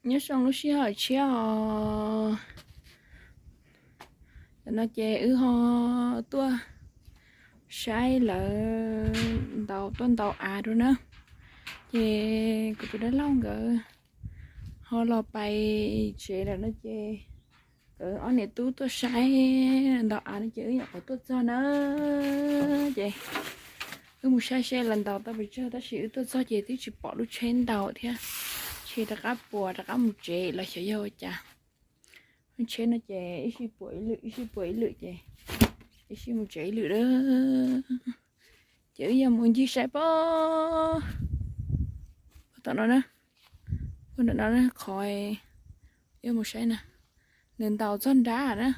Nyob zoo lub sij hawm tshiab os. Tam no ces wb ho tuaj saib lawv ntaus, tuaj ntaus av dua na. Ces kuv tus dab laug nkawd ho los pais tsev lawm no ces nkawd ob niam tub tuaj saib ntaus av no ces wb nyuam qhuav tuaj txog na. Ces wb mus saib seb lawv ntaus tau pes tsawg tab sis wb tuaj txog ces twb tsis pom lub tsheb ntaus thiab. Tsheb rov qab puas rov qab mus tsev los xyov yog ua cas. Lub tsheb no ces ib sij puas ib lwm ib sij puas ib lwm ces ib sij mus tsev ib lwm a. Ces wb yog mus ncig saib pob, tom no na, ua ntawm no qhov yog mus saib na, nws ntaus txog nrab na.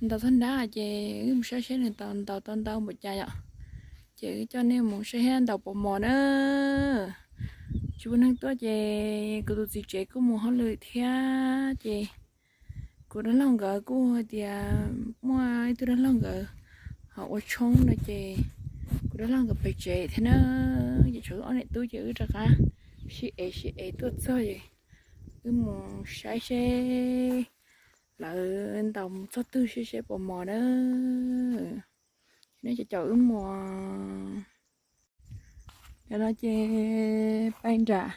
Ntaus txog nrab ces wb mus saib seb nws ntaus tau ntau npaum cas yom. Ces wb coj nej mus saib seb ntaus puas mos na. Tsis muaj neeg tuaj ces kuv tus txiv tsev kuj mus hauj lwm thiab ces kuv dab laug nkawd kuj hais tias muaj ib tug dab laug nkawd ho ua tshoob no ces kuv dab laug nkawd pem tsev thiab na. Ces tshuav wb ob niam tub ces wb rov qab sib ev sib ev tuaj txog ces wb mus saib seb lawv ntaus mus txog twg seb seb puas mos na. Neb cov caum wb mus. Cov no ces pais nram,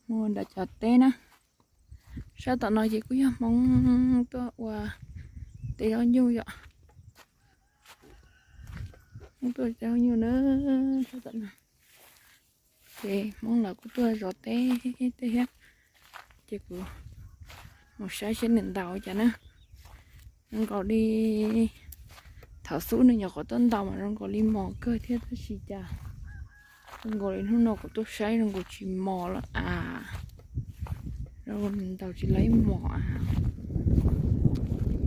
mus nram cov teb na. Sab tom no ces kuj yog Hmoob tuaj ua teb zaub nyuj yom. Hmoob tuaj ua teb zaub nyuj na, sab tom no. Ces Hmoob lawv kuj tuaj zov teb tej thiab. Ces kuv mus saib seb nws ntaus cas na. Zoo nkaus li thaum xub nws nyuam qhuav tuaj ntaus mas zoo nkaus li mos kawg thiab tab sis cas zoo nkaus li hnub no kuv tuaj saib zoo nkaus tsis mos lawm as. Zoo nkaus nws ntaus tsis laib mos as.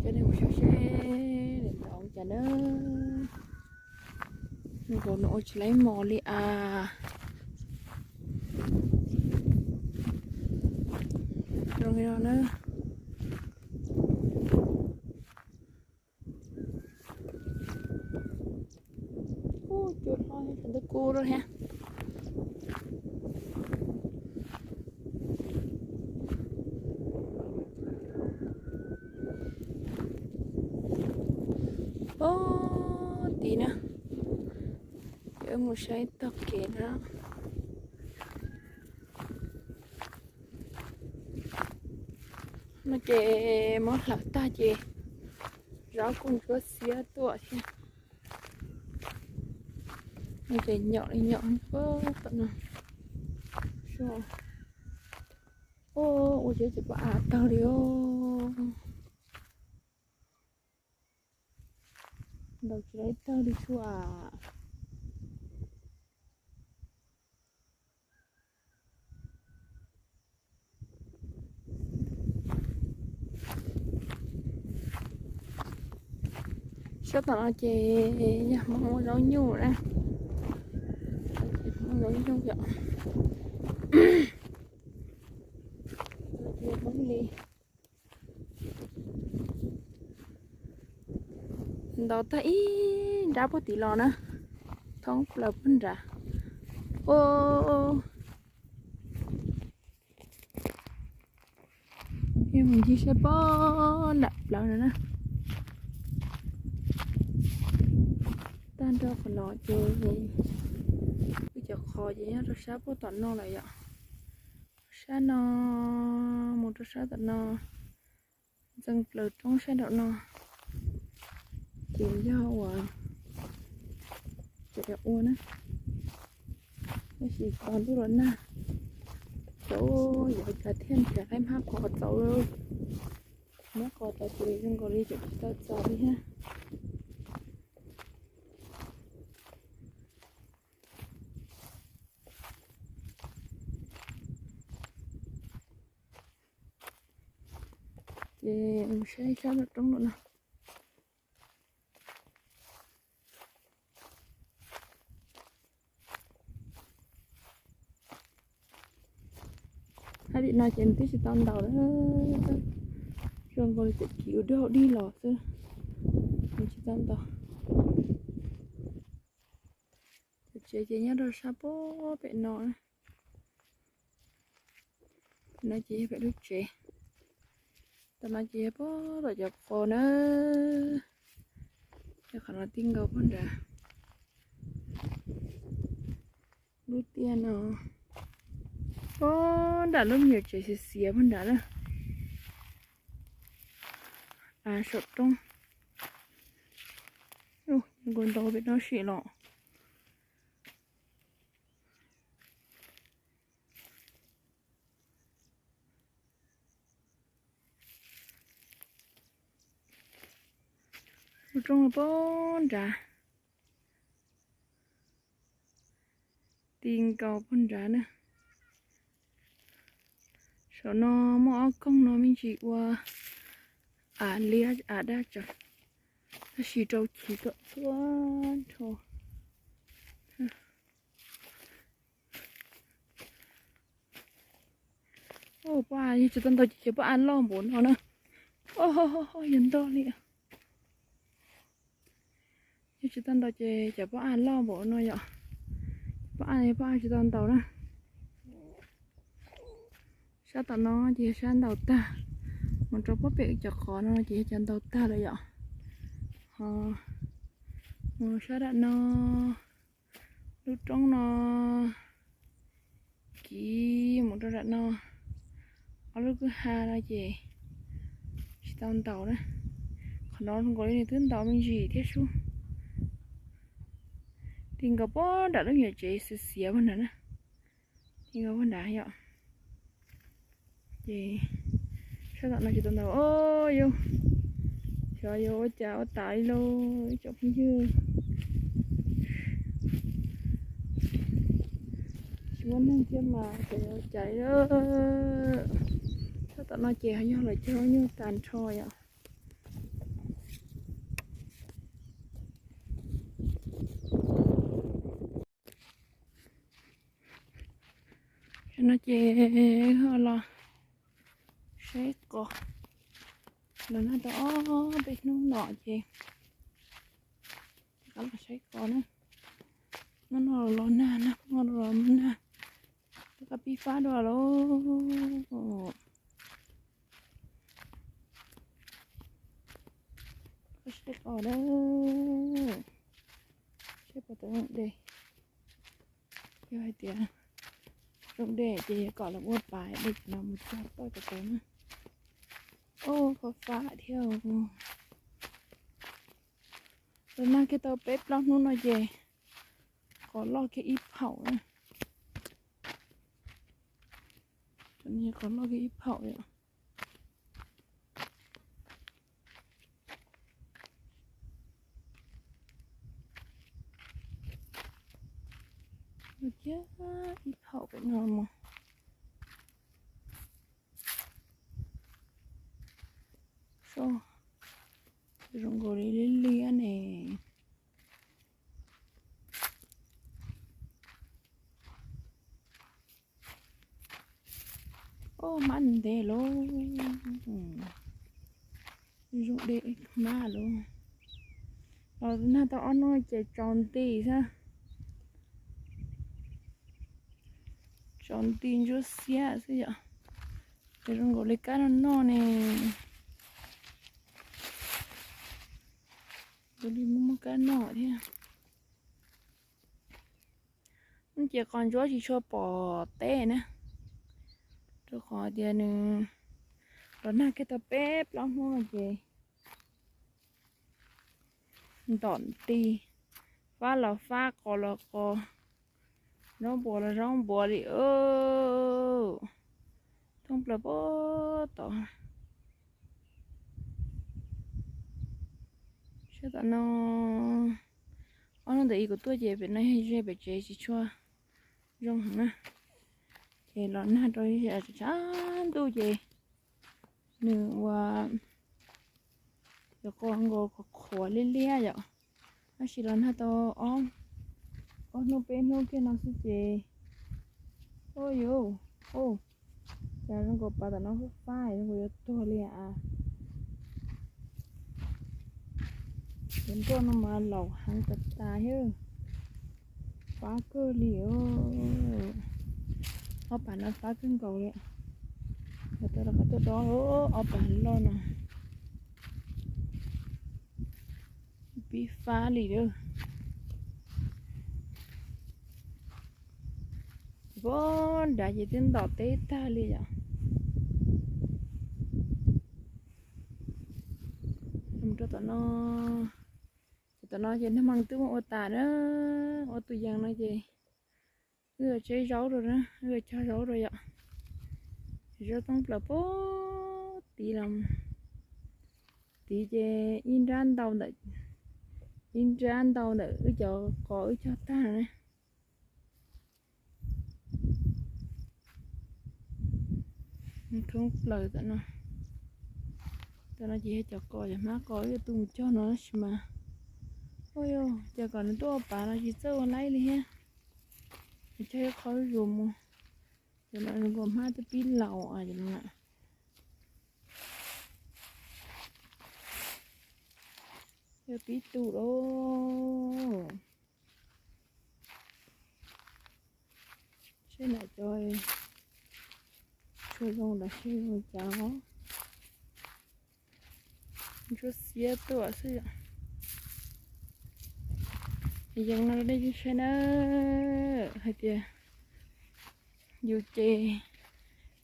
Coj nej mus saib seb nws ntaus cas na. Zoo nkaus nws ua tsis laib mos li as. Zoo li no na. Ub, cua hlob thiab, ntawd kub lawm thiab. Pog tid na, ces wb mus saib tog kev na. No ces muab hlawv tag ces zaub kuj ntsuab xiab tuaj thiab. No ces nyom li nyom tom no. Ua siab tsis pom av tawg li os. Ntaus tsis laib tawg li sua. Sab tom no ces yog Hmoob ua zaub nyuj na. Hmoob zaub nyuj yom. Hmoob li. Ntaus tag ib nrab puag tid los na, thoob plaws puag nrad. Ua, mus ncig saib pob nram plawv no na. Tag nrho qhov no ces wb cov qhov ces nyob rau sab puag tom no lawm yom. Sab no mus rau sab tom no, ntxeev plaws roob sab nraum no ces yog uas cov ua na, tab sis tos ntuj los nag, tau yuav kav thiaj nrhiav qaib hmab qos txaus. Hmab qos txaus ces zoo nkaus li tseem tsis tau txaus li thiab. Ces mus saib sab nraum roob lawm no. Hab tim no ces nws twb tsis tau ntaus lawm, zoo nkaus li tseem kiv ua dog dig los xwb, nws tsis tau ntaus. Cov tsev ces nyob rau sab puag pem no. No ces yog pem lub tsev. Tom no ces yog puag tom cov qos na. Yog qhov no ti nkaus puag nrad. Lub tiaj no puag nram lub me nyuam tsev xiav xiav puag nrad na. Saum roob. Nkaus ntau pem no sim los. Lub roob puag nrad. Ti nkaus puag nrad na. Saum no muaj ob koog no me ntsis ua av liab av daj tsawv, tab sis rau chiv kom txhua nrho. Pob av yog tsis tau ntaus ces cov pob av loj npaum no na. Yog ntog li. Yog tsis tau ntaus ces cov pob av loj npaum no yom. Pob av, pob av tsis tau ntaus na. Sab tom no ces yog sab ntaus tag, mus rau pob pem cov qhov no ces yog cov ntaus tag lawm yom. Ho mus sab nram no, lub roob no kiv mus rau nram no, ob lub kwj ha no ces tsis tau ntaus na. Qhov no zoo nkaus li nws twb ntaus me ntsis thiab sub. Ti nkaus puag nram lub nyuam tsev xiav xiav puag nrad na. Ti nkaus puag nrad yom. Ces sab tom no tsis tau ntaus os, yus xyov yuav ua cas ua tas li lauj ib tsoom phooj ywg. Tsis muaj neeg thiab mas xyov yuav ua cas li. Sab tom no ces ho yog lawv cog nyuj tas nrho yom. No ces ho los saib qos, los nag tau ob peb hnub no ces rov qab los saib qos na. Hnub no los nag, hnub no los nag, rov qab pib fab dua lauj. Saib qos na, saib puas tau zoo dej. Yog hais tias zoo dej ces yuav kom lawv ua pas dej no mus txog toj cov tau na. Ub, fab fab thiab. Los nag kiag tau peb plaub hnub no ces qos loj kiag ib phaum na. Qos loj kiag ib phaum yom. Kiag ib phaum pem no mus. Soj, zoo nkaus li liab liab ne. Ub, hmab ntev lauj, zoo dej hmab lauj. Los nag tau ob hnub ces tsaus nti xwb, tsaus nti ntsuab xiab xwb yom. Ces zoo nkaus li kab noj noj ne. Zoo li muaj muaj kab noj thiab. Ces qos ntsuab tsis tshua pom teb na, rau qhov tias nws los nag kiag tau peb plaub hnub no ces ntom nti, fab los fab, qos los qos, zaub npuas los zaub npuas li. Thoob plaws puag tod. Sab tom no, ob hnub ntawd kuv tuaj ces pem no yog ze pem tsev tsis tshua zoo heev na. Ces los nag rau tshav ntuj ces nws ua cov qos nkaus qhuav qhuav liab liab yom. Tab sis los nag tau ob, ob hnub peb hnub kiag no xwb ces, ub yuv, ub, cas zoo nkaus pas tom no fab fab zoo nkaus yuav tuag li as. Cov nroj no mas laus heev tas tas thiab, fab kawg li. Ob pas no fab kawg nkaus li. Cov tau rov qab tuaj dob ob pab loj no, pib fab li lawm. Ces pab nrad ces twb ntom teb tag li yom. Mus rau tom no, ces tom no ces nag hmo twb muab ua tas na, ua tus yees no ces wb tseb zaub rau na, wb cog zaub rau yom. Zaub toob plaws pab tid los, tid ces ib nrab ntau ntawm, ib nrab ntau ntawm wb cov qos wb cog tag na. Thoob plaws tom no, tom no ces yog cov qos, cov hmab qos wb tu mus cog no tab sis mas, ua cas kom nws tuaj ua pav no tsis txawj ua laib li thiab. Nws cog ib qho zuj zus mus, cov no zoo nkaus hmab twb pib laus os. Yog pib tu lauj. Seb nram cov tshuaj zoo los seb zoo cas os. Ntsuab xiab tuaj xwb yom. Yees no nej saib na, hais tias yus ces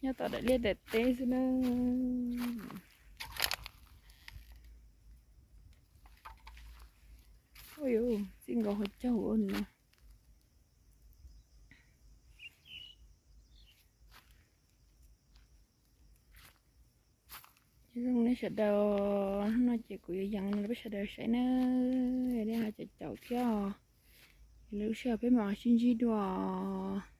nyob tom daim liaj daim teb xwb na. Ua yus txij nkaus qhov caug ua no. Zoo nej sawv daws, hnub no ces kuv yuav yees no rau peb sawv daws saib na, nej ho caum caum thiab os. Lwm lub sij hawm peb mam sib ntsib dua os.